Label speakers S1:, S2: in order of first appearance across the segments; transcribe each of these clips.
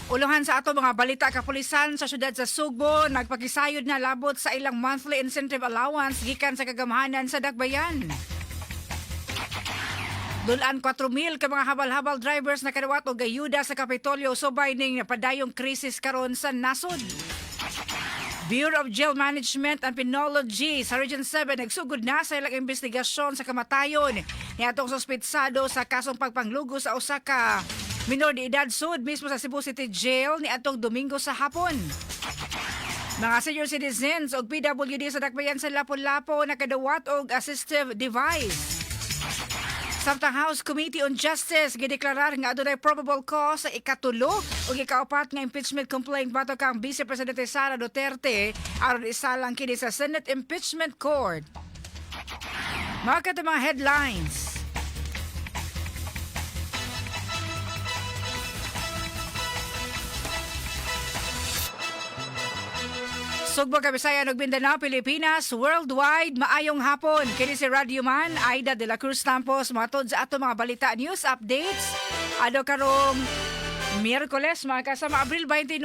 S1: Uluhan sa ato mga balita, kapulisan sa syudad sa Sugbo nagpakisayod na labot sa ilang monthly incentive allowance gikan sa kagamhanan sa Dakbayan. Dulan 4,000 ka mga habal-habal drivers na kadawat og ayuda sa Kapitolyo subay ning padayong krisis karon sa nasod. Bureau of Jail Management and Penology sa Region 7 nagsugod na sa ilang investigasyon sa kamatayon ni atong suspetsado sa kasong pagpanglugo sa usa ka minor de edad sud mismo sa Cebu City Jail ni atong Domingo sa hapon. Mga senior citizens og PWD sa Dakbayan sa Lapu-Lapu nakadawat og assistive device. Samtang House Committee on Justice gideklarar nga adunay probable cause sa ikatulo ug ikaapat nga impeachment complaint batok kang Vice Presidente Sara Duterte aron isalang kini sa Senate Impeachment Court. Mga kato mga headlines. Sugbo, Kabisayan ug Mindanao, Pilipinas, worldwide, maayong hapon. Kini si Radio Man, Aida de la Cruz Tampos, matod sa ato mga balita news updates. Ado karong Miyerkules, mga kasama, Abril 29,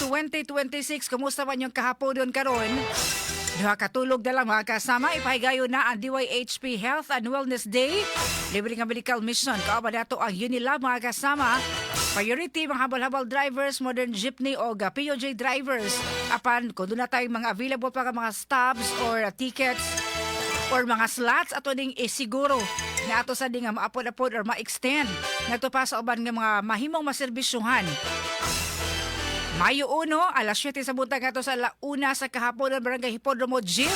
S1: 2026. Kumusta man yung kahaponon karon? Duha katulog na lang, mga kasama, ipahigayon na ang DYHP Health and Wellness Day. Libre nga medical mission. Kauban nato ang Unilab, mga kasama. Priority mga habal-habal drivers, modern jeepney o POJ drivers. Apan, kung doon na tayong mga available pa nga mga stubs or tickets or mga slots ato ning isiguro nga ato sa ding nga maapod-apod or ma-extend ngadto pa sa uban nga mga mahimong maserbisyuhan. Mayo 1, alas 7 sa buntag ato sa la 1 sa kahapon ng Barangay Hipodromo Gym.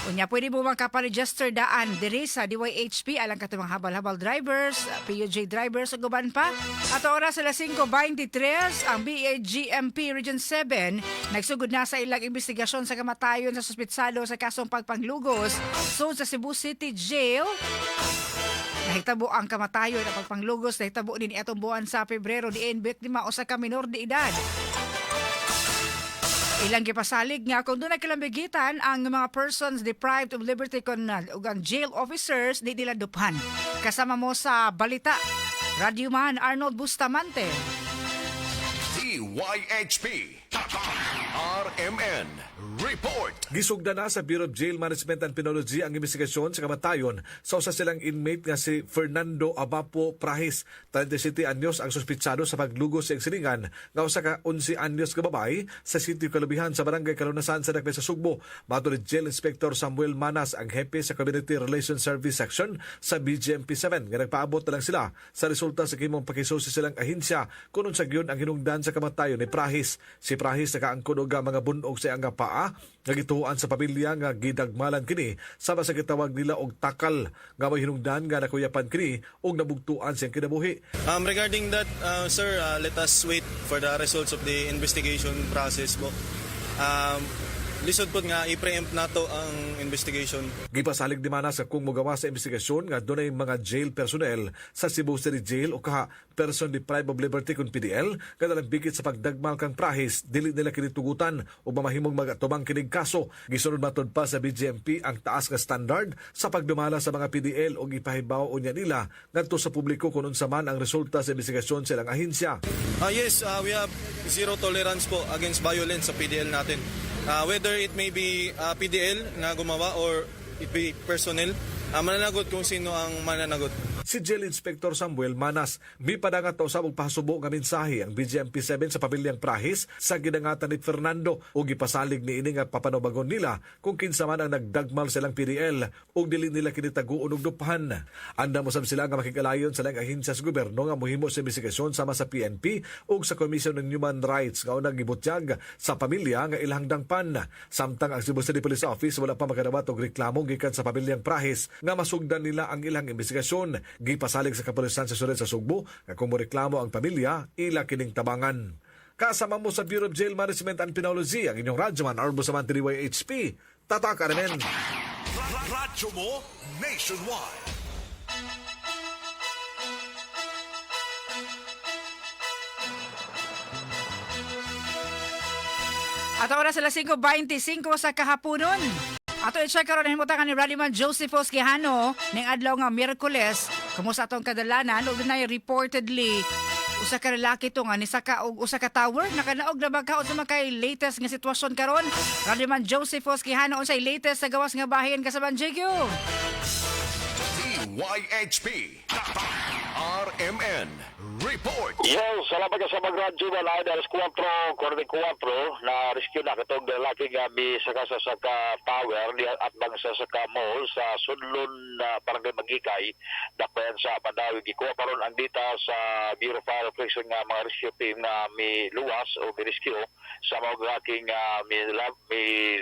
S1: Unya, pwede mo makaparegister daan diri sa DYHP alang kato mga habal-habal drivers, PUJ drivers ug uban pa. Ato oras alas 5:23, ang BAGMP Region 7 nagsugod na sa ilang investigasyon sa kamatayon sa suspetsado sa kasong pagpanglugos. So sa Cebu City Jail, nahitabo ang kamatayon at pagpanglugos nahitabo din atong buwan sa Pebrero diin biktima usa ka minor de edad. Ilang gipasalig nga kung doon kalambigitan ang mga persons deprived of liberty kon ug ang jail officers di nila duphan. Kasama mo sa balita, Radyoman Arnold Bustamante.
S2: DYHP. Tatak RMN Report.
S3: Gisugda na sa Bureau of Jail Management and Penology ang investigasyon sa kamatayon sa usa silang inmate nga si Fernando Abapo Prahis. 37 anyos ang suspitsado sa paglugos sa silingan nga usa ka 11 anyos ka babae sa sitio Kalubihan sa Barangay Kalunasan sa Dakbayan sa Sugbo. Matod ni Jail Inspector Samuel Manas, ang hepe sa Community Relations Service Section sa BGMP 7, nga nagpaabot na lang sila sa resulta sa kimong pakisusi silang ahensya kung unsa gyud ang hinungdan sa kamatayon ni Prahis. Si Prahis nakaangkon og mga bunog sa iyang paa nga gituoan sa pamilya nga gidagmalan kini sama sa gitawag nila og takal nga may hinungdan nga nakuyapan kini og nabugtuan siyang kinabuhi.
S4: Regarding that, sir, let us wait for the results of the investigation process po. Lisod po nga i-preempt nato ang investigation.
S3: Gipasalig ni Manas sa kung mogawa sa investigasyon nga dunay mga jail personnel sa Cebu City Jail o kaha person deprived of liberty kun PDL nga nalambigit sa pagdagmal kang Prahis, dili nila kini tugutan o mamahimong magatubang kinig kaso. Gisunod matod pa sa BGMP ang taas nga standard sa pagdumala sa mga PDL og ipahibaw unya nila ngadto sa publiko kung unsa man ang resulta sa investigasyon sa ilang ahensya.
S4: Yes, we have zero tolerance po against violence sa PDL natin. Whether it may be PDL nga gumawa or it be personnel, mananagot kung sino ang mananagot.
S3: Si Jail Inspector Samuel Manas mipadangat ta usab og pahasubo nga mensahe ang BGMP 7 sa pamilyang Prahis sa gidangatan ni Fernando ug gipasalig niini nga papanabagon nila kung kinsa man ang nagdagmal sa ilang PDL ug dili nila kini taguon og duphan. Andam usab sila nga makigalayon sa ilang ahensya sa gobyerno nga mohimo sa investigasyon sama sa PNP ug sa Commission on Human Rights nga unang gibutyag sa pamilya nga ilang dangpan. Samtang ang Cebu City Police Office wala pa makadawat og reklamo gikan sa pamilyang Prahis nga masugdan nila ang ilang investigasyon. Gipasalig sa kapulisan sa syudad sa Sugbo nga kung moreklamo ang pamilya, ila kining tabangan. Kasama mo sa Bureau of Jail Management and Penology, ang inyong radyoman, Arbo sa DYHP. Tatak, RMN.
S2: Radyo mo nationwide.
S1: At oras alas 5:25 sa kahaponon. Ato i-check karon himutangan ni Radyoman Joseph Quijano ning adlaw nga Miyerkules. Kumusta atong kadalanan ug dunay reportedly Usa ka lalaki to nga nisaka og usa ka tower. Nakanaog na ba ka unsa man kay latest nga sitwasyon karon? Radyoman Joseph Quijano, unsay latest sa gawas nga bahin, kasaban JQ?
S2: DYHP Tatak RMN Report.
S5: Yes, salamat ka sa mag-radyo na line alas 4:44 na rescue na katong lalaki nga misaka sa Saka Tower di atbang sa Saka Mall sa Sudlon na Barangay Maguikay, dakbayan sa Mandaue. Gikuha karon ang data sa Bureau of Fire Protection nga mga rescue team na mi luwas o mi rescue sa mga lalaki nga mi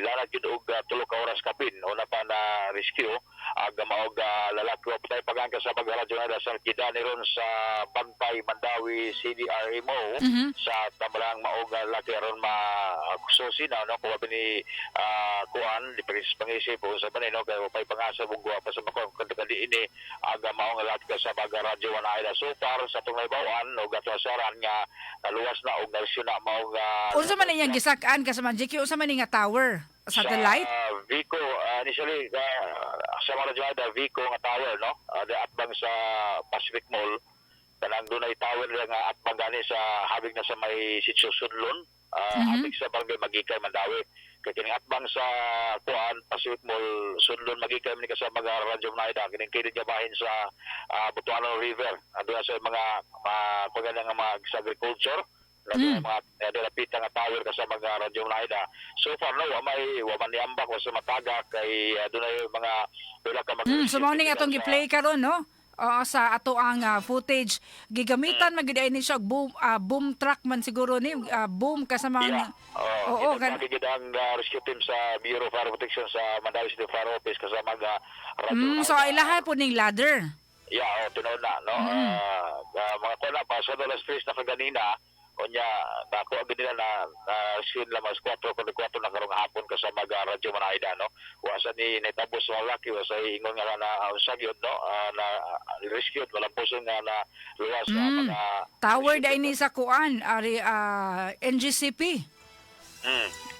S5: lanag yun og 3 ka oras kapin una pa na rescue ang maog lalaki. Wa patay pagangka sa mag-radyo na sa kidani ron sa Bantay Mandaue CDRMO sa Tambalang maog lalaki aron ma susi na, no, kuha ni kuan di pangisip o sa banay, no, kay pay pangasa mong guwa pa sa mako kadi ini aga maong lalaki ka sa baga radyo na. So far sa atong naibawan og ato asaran nga naluwas na og narescue na maong
S1: Unsa man inyang gisak-an, kasaban JQ? Unsa man ni nga tower? Satellite?
S5: Sa Vico, initially, sa mga radyo ada, Vico nga tower, no? Di atbang sa Pacific Mall. Kanang dunay tower nga atbang gani sa habig na sa may Sitio Sudlon, habig sa Barangay Maguikay, Mandaue. Kay kining atbang sa kuan Pacific Mall, Sudlon, Maguikay man ni ka sa mga radyo na ida kining kilid nga bahin sa Butuanon River. Aduna sa mga mga nga mga sa agriculture na mga dalapitan nga tower ka sa mga radyo na ida. So far, no, wa may wa man niambak wa sa mataga kay dunay mga pila ka mag
S1: So mao ning atong gi-play karon, no? Oo, sa ato ang footage gigamitan man gid ay ni siya og boom truck man siguro ni boom kasama.
S5: Yeah. Oh,
S1: Oo,
S5: kan gid ang rescue team sa Bureau of Fire Protection sa Mandaue City Fire Office kasama nga radyo
S1: So ilaha po ning ladder.
S5: Yeah, oh, tinuod na, no? Mga kuan na, pasado alas 3 na kaganina, unya, nakuha gid nila na rescue nila mas 4 kung 4 na karong hapon kasama ga radyo Manayda, no? Wasa ni netapos sa lalaki, wasa ingon nga na unsa gyud, no? Na rescue, walang puso nga na luwas sa mga
S1: Tower
S5: rescue
S1: dai
S5: team.
S1: Ni sa kuan ari NGCP.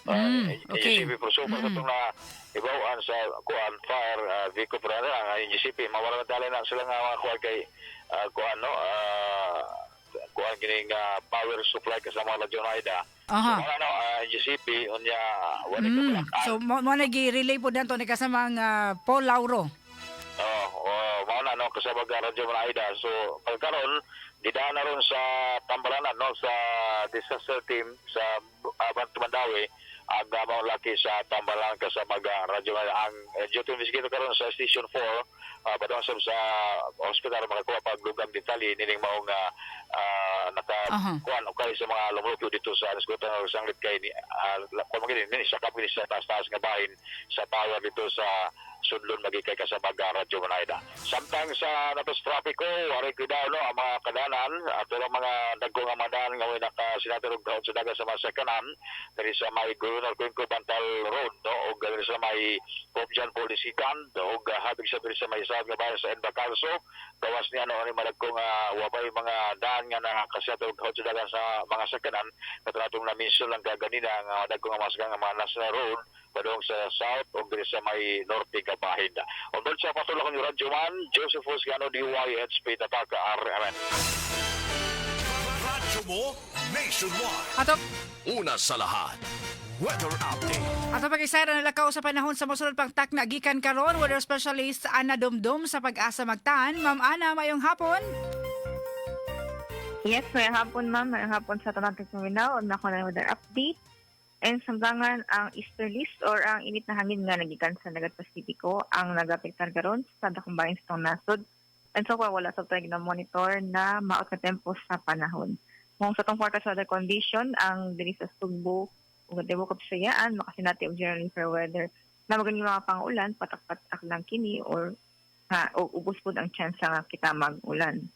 S5: NGCP pero so far katong na ibawaan sa kuan fire Vico pero ano ang NGCP mawala na dali na sila nga mga kuan kay kuan, no, kuan kining power supply kasama radyo Naida. So wala, no, NGCP unya wala ka
S1: So mo na gi-relay po danto ni kasamang Paul Lauro.
S5: Oh, mao na, no, kasama ga radyo Manayda. So pagkaron didaan na ron sa Tambalanan, no, sa disaster team sa Mandaue ang mao laki sa Tambalan kasama ga radyo Manayda. Ang duty investigator karon sa Station 4 padung sa hospital makakuha pag dugang detalye nining maong naka kuan okay sa mga lumulupyo dito sa Nasgutan ng sanglit kay ni kuan man gini ni sa kapin sa taas-taas nga bahin sa tower dito sa Sudlon Maguikay kasama ga radyo Manayda. Samtang sa natos trapiko, wari cuidado, no, ang mga kadanan ato lang mga dagko nga mga daan nga way nakasinatod og kaon sa dagan sa mga sekanan diri sa may Governor Cuenco Bantal Road, no, og diri sa may Pope John Paul II og habig sa diri sa may south nga bahin sa Enba Calso. Gawas niya, no, ani malagko nga wabay mga daan nga nakasiatod og kaon sa dagan sa mga sekanan katong na-mention lang kaganina nga dagko nga mga sekanan nga mga national road padung sa south o diri sa may norte nga bahin. On board sa patulak ni Radyo Man, Joseph Fosgano, DYHP, Tatak, RMN.
S2: Radyo mo nationwide.
S1: Ato
S2: Una sa lahat. Weather update.
S1: Ato pag-isara na lakaw sa panahon sa mosunod pang takna gikan karon weather specialist Ana Dumdum sa Pag-asa Mactan. Ma'am Ana, mayong hapon.
S6: Yes, may hapon, ma'am. May hapon sa tanang tigpaminaw. Na ako na weather update. And samtangan ang easterlies or ang init na hangin nga nagikan sa Dagat Pasipiko ang nagapektar karon sa dakong bahin sa itong nasod. And so far, wala sa tayo monitor na maot na tempo sa panahon. Kung sa itong forecast weather condition, ang diri sa Sugbo ug tibuok Kabisayaan, makasinati og generally fair weather na maganing mga pangulan, patak-patak lang kini or ha, o ubos pud ang chance nga kita mag-ulan.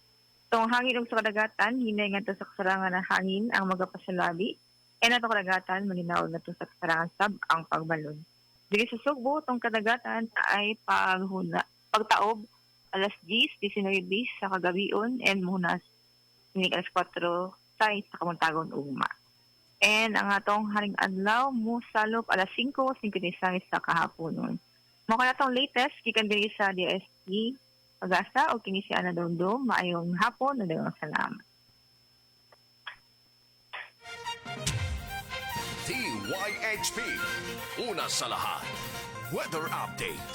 S6: So, ang hangin ug sa kadagatan, hinay ngadto sa kasarangan ng hangin ang magapasalabi. E nato kadagatan, malinaw na to sa kasarangan sab ang pagbalon. Diri sa Sugbo, tong kadagatan ay paghuna, pagtaob alas 10:19 sa kagabion and munas inig alas 4:06 sa kamuntagon ugma. And ang atong haring adlaw mo salop alas 5:56 sa kahaponon. Mao kana atong latest gikan diri sa DST Pag-asa o kini si Ana Dumdum. Maayong hapon, daghang salamat.
S2: DYHP. Una sa lahat. Weather Update.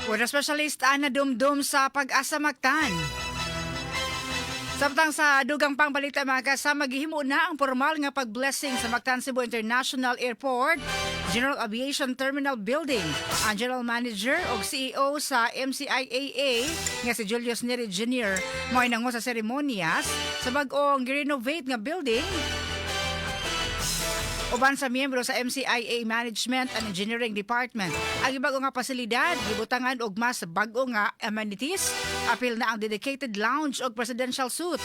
S1: Weather specialist Ana Dumdum sa Pag-asa Mactan. Samtang sa dugang pang balita, mga kasama, gihimo na ang formal nga pag-blessing sa Mactan Cebu International Airport General Aviation Terminal Building. Ang General Manager o CEO sa MCIAA nga si Julius Neri Jr. Mo'y nango sa seremonyas sa bag-ong renovate nga building uban sa miyembro sa MCIA Management and Engineering Department. Ang ibago nga pasilidad gibutangan og mas bag-o nga amenities, apil na ang dedicated lounge og presidential suite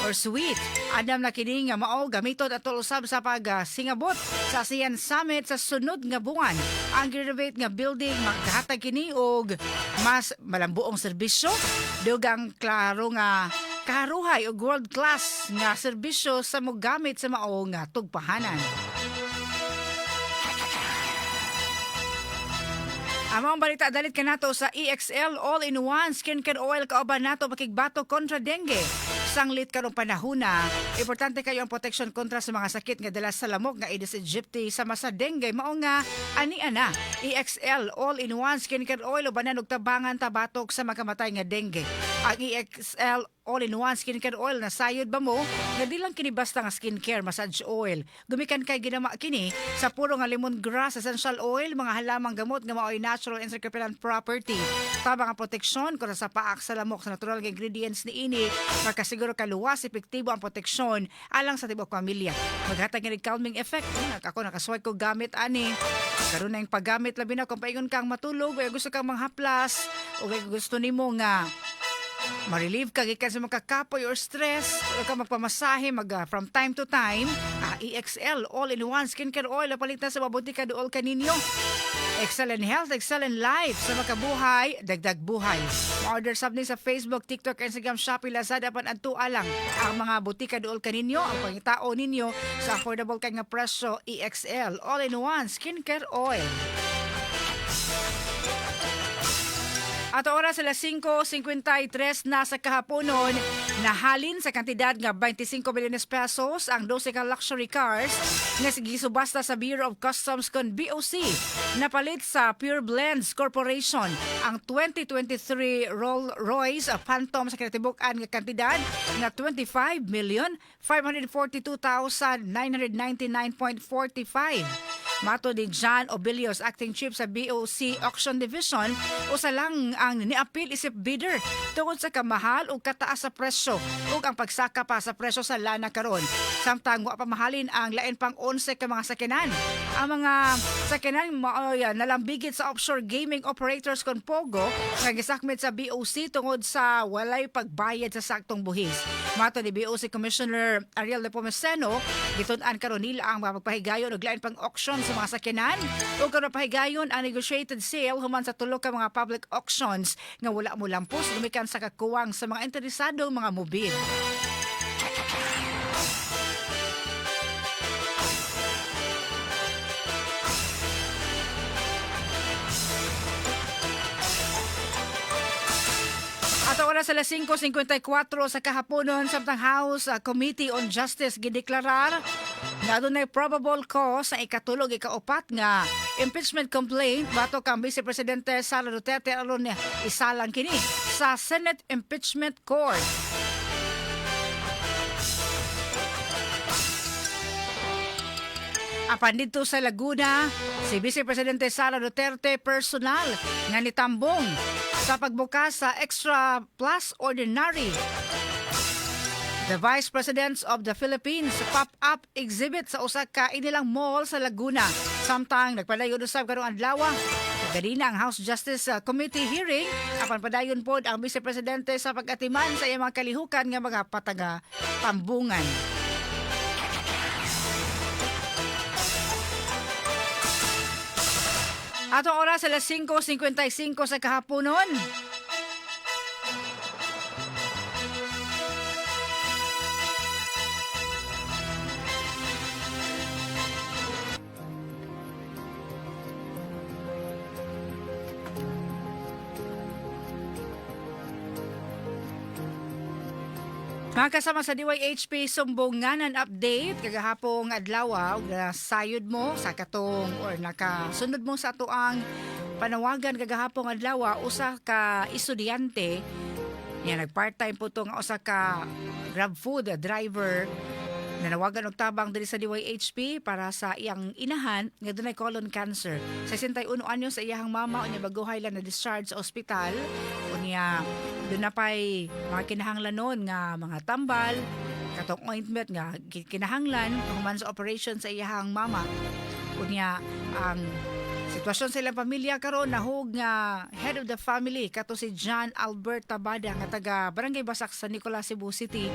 S1: or suite. Andam na kini nga mao gamiton atol usab sa pagsingabot sa ASEAN Summit sa sunod nga buwan. Ang renovate nga building maghatag kini og mas malambuong serbisyo, dugang klaro nga karuhay og world class nga serbisyo sa mogamit sa mao nga tugpahanan. Ang mga balita dalit kanato sa EXL All-in-One Skincare Oil kauban nato pakigbato kontra dengue. Sanglit karong panahuna, importante kayo ang protection kontra sa mga sakit nga dala sa lamok nga Aedes aegypti sama sa dengue. Mao nga ani ana EXL All-in-One Skincare Oil ubanan og tabangan tabatok sa makamatay nga dengue. Ang EXL All-in-One Skincare Oil na sayod ba mo nga di lang kini basta nga skincare massage oil. Gumikan kay ginama kini sa puro nga lemongrass essential oil, mga halamang gamot nga maoy natural and repellent property. Tabang ang proteksyon kontra sa paak sa lamok sa natural nga ingredients niini, makasiguro kaluwas, epektibo ang proteksyon alang sa tibuok pamilya. Maghatag kini calming effect. Ako nakasuway ko gamit ani. Karon na yung paggamit, labi na kung paingon kang matulog o gusto kang manghaplas o gusto nimo nga ma-relieve ka gikan sa mga kakapoy or stress o ka magpamasahe mag from time to time, EXL All-in-One Skincare Oil palitan sa mabuti ka duol kaninyo. Excel in health, excel in life. Sa makabuhay, dagdag buhay. Order sab ni sa Facebook, TikTok, Instagram, Shopee, Lazada, apan adto lang ang mga butika duol kaninyo, ang pangitao ninyo sa affordable kay nga presyo, EXL All-in-One Skincare Oil. At oras alas 5:53 na sa kahaponon, nahalin sa kantidad nga 25 milyones pesos ang 12 ka luxury cars nga gisubasta sa Bureau of Customs kon BOC. Napalit sa Pure Blends Corporation ang 2023 Rolls-Royce Phantom sa kinatibuk-an nga kantidad nga 25 million 542,999.45. Mato ni John Obilios, acting chief sa BOC Auction Division, usa lang ang niapil isip bidder tungod sa kamahal ug kataas sa presyo ug ang pagsaka pa sa presyo sa lana karon. Samtang wa pa mahalin ang lain pang 11 ka mga sakyanan. Ang mga sakyanan maoy nalambigit sa offshore gaming operators kon Pogo nga gisakmit sa BOC tungod sa walay pagbayad sa saktong buhis. Mato ni BOC Commissioner Ariel Nepomuceno, gitun-an karon nila ang mga pagpahigayon og lain pang auction sa mga sakyanan ug karon pahigayon ang negotiated sale human sa tulo ka mga public auctions nga wala mo lampos gumikan sa kakuwang sa mga interesadong mga mobid. At oras alas 5:54 sa kahaponon, samtang House Committee on Justice gideklarar nga adunay probable cause sa ikatulog ikaupat nga impeachment complaint batok kang Vice Presidente Sara Duterte aron isalang kini sa Senate Impeachment Court. Apan dito sa Laguna, si Vice Presidente Sara Duterte personal nga nitambong sa pagbukas sa Extra Plus Ordinary The Vice Presidents of the Philippines pop-up exhibit sa usa ka inilang mall sa Laguna. Samtang nagpadayon usab karong adlaw ganina ang House Justice Committee hearing, apan padayon pod ang Vice Presidente sa pag-atiman sa iyang mga kalihukan nga mga pataga tambungan. Atong oras alas 5:55 sa kahaponon. Mga kasama sa DYHP Sumbonganan Update, kagahapong adlaw, ug sayod mo sa katong or nakasunod mo sa atoang panawagan kagahapong adlaw, usa ka estudyante niya nag part-time po to nga usa ka Grab food driver, nanawagan og tabang diri sa DYHP para sa iyang inahan nga dunay colon cancer. 61 anyos sa iyang mama, unya baguhay lang na discharge sa ospital. Unya duna pay mga kinahanglanon nga mga tambal, katong ointment nga kinahanglan human sa operation sa iyang mama. Unya ang sitwasyon sa ilang pamilya karon, nahug nga head of the family kato si John Albert Tabada nga taga Barangay Basak sa Nicolas, Cebu City.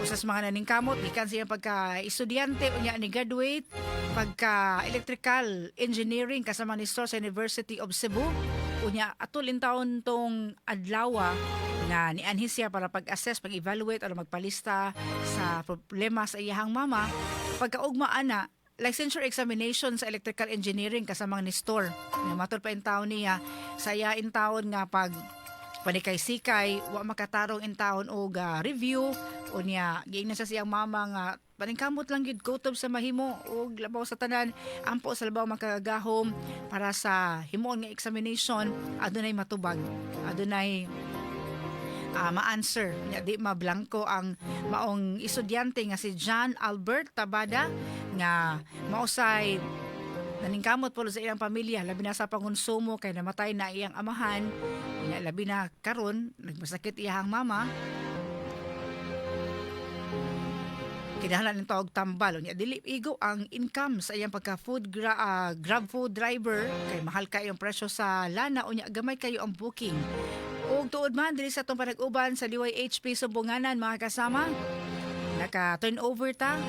S1: Usa sa mga naningkamot gikan sa iyang pagka estudyante, unya ni graduate pagka electrical engineering kasama ni Sir sa University of Cebu. Unya atol taon tong adlaw nga nianhi siya para pag-assess, pag-evaluate o magpalista sa problema sa iyahang mama. Pagkaugma ana, licensure examination sa electrical engineering kasamang ni store. Matod pa intawon niya sa iya intawon nga pag panikay-sikay, wa makatarong intawon og review. Unya giingnan sa siyang mama nga paningkamot lang gyud, kutob sa mahimo, ug labaw sa tanan, ampo sa labaw makagagahom para sa himuon nga examination adunay matubag, adunay ma-answer nya di mablangko ang maong estudyante nga si John Albert Tabada nga mausay naningkamot po sa iyang pamilya, labi na sa pangonsumo kay namatay na iyang amahan. Nya labi na karon nagmasakit iyang mama, kinahanglan nito og tambal. Unya dili igo ang income sa iyang pagka grab food driver kay mahal kayo ang presyo sa lana, unya gamay kayo ang booking. Ug tuod man diri sa atong panag-uban sa DYHP Sumbonganan, mga kasama, naka turnover ta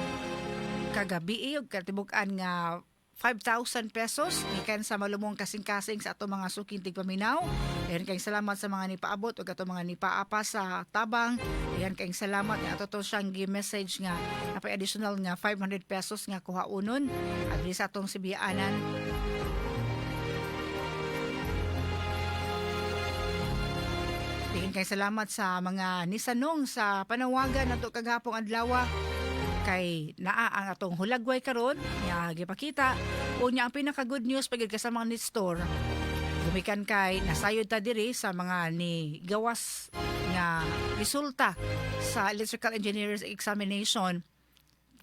S1: kagabi og katibuk-an nga 5,000 pesos gikan sa malumong kasing-kasing sa atong mga suking tigpaminaw. Ayan, kayong salamat sa mga nipaabot ug atong mga nipaapa sa tabang. Ayan, kayong salamat. Ato to siyang gi-message nga napay additional nga 500 pesos nga kuhaunon adri sa atong sibiyaanan. Bigyan kay salamat sa mga nisanong sa panawagan nato kagahapong adlaw kay naa ang atong hulagway karon nga gipakita. Unya ang pinaka good news pagid ka sa mga ni store gumikan kay nasayod ta diri sa mga ni gawas nga resulta sa electrical engineers examination.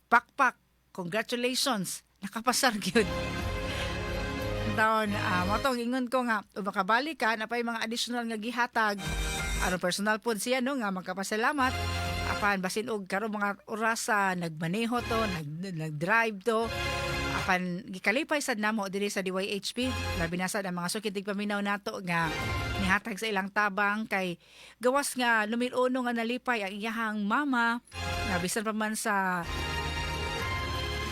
S1: Pakpak, congratulations, nakapasar gyud taon. Mao tong ingon ko nga ug makabalik ka na pay mga additional nga gihatag aron personal pod siya, no, nga magkapasalamat. Apan basin og karon mga orasa nagmaneho to, nag-drive to, apan gikalipay sad namo diri sa DYHP, labi na sad ang mga suki tigpaminaw nato nga nihatag sa ilang tabang kay gawas nga numero uno nga nalipay ang iyahang mama nga bisan pa man sa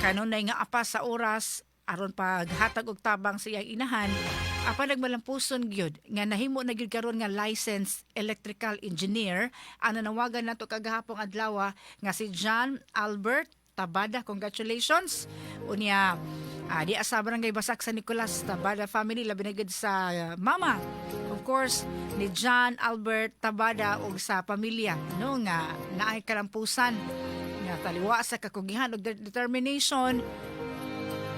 S1: kanunay nga apas sa oras aron paghatag og tabang sa iyang inahan, apan nagmalampuson gyud nga nahimo na gyud karon nga licensed electrical engineer ang nanawagan nato kagahapong adlaw nga si John Albert Tabada. Congratulations. Unya di sa Barangay Basak sa Nicolas, Tabada family, labi na gyud sa mama, of course, ni John Albert Tabada ug sa pamilya, no, nga naay kalampusan nga taliwa sa kakugihan ug determination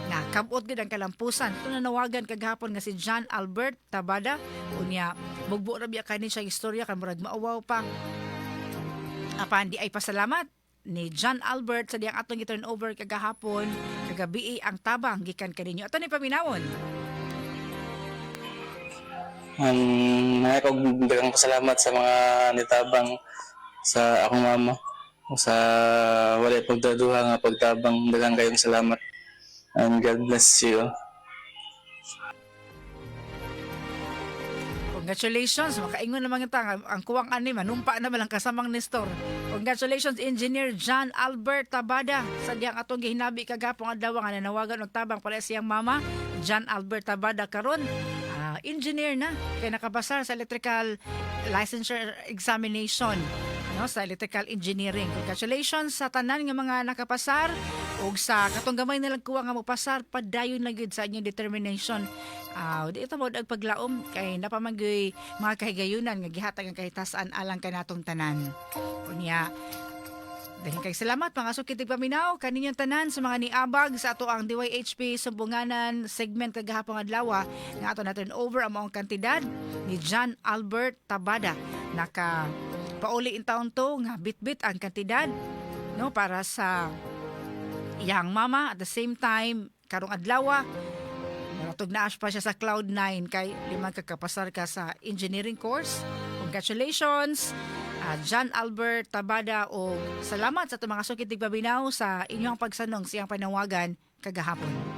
S1: nga kabot gid ang kalampusan. Ito nanawagan kagahapon nga si John Albert Tabada. Unya mugbo ra biya kani siya istorya kay murag mauwaw pa. Apan di ay pasalamat ni John Albert sa diyang atong gi-turn over kagahapon kagabi ang tabang gikan kaninyo. Ato ni paminawon.
S7: Nangako og daghang pasalamat sa mga nitabang sa akong mama. Sa wala pagduduha nga pagtabang, daghang kayong salamat. And God bless you.
S1: Congratulations, makaingon naman kita ang kuwang ani manumpa naman ang kasamang Nestor. Congratulations, Engineer John Albert Tabada, sa diyang atong gihinabi kagapong adlaw nga nanawagan og tabang para sa iyang mama. John Albert Tabada karon engineer na kay nakapasar sa electrical licensure examination, no, sa electrical engineering. Congratulations sa tanan nga mga nakapasar ug sa katong gamay na lang kuha nga mopasar, padayon lang gyud sa inyong determination. Ah, di ito mo ang paglaom kay napamanggoy mga kahigayunan nga gihatag ang kahitasan alang kanatong tanan. Unya, dahil kay salamat mga sukit paminaw kaninyong tanan sa mga niabag sa ato ang DYHP Sumbunganan segment kagahapon adlaw nga ato natin over ang maong kantidad ni John Albert Tabada. Naka pauli in taon to nga bitbit ang kantidad, no, para sa iyang mama. At the same time, karong adlaw naratog na pa siya sa cloud 9 kay limang kakapasar ka sa engineering course. Congratulations, John Albert Tabada, o salamat sa itong mga sukit tigpaminaw sa inyong pagsanong siyang panawagan kagahapon.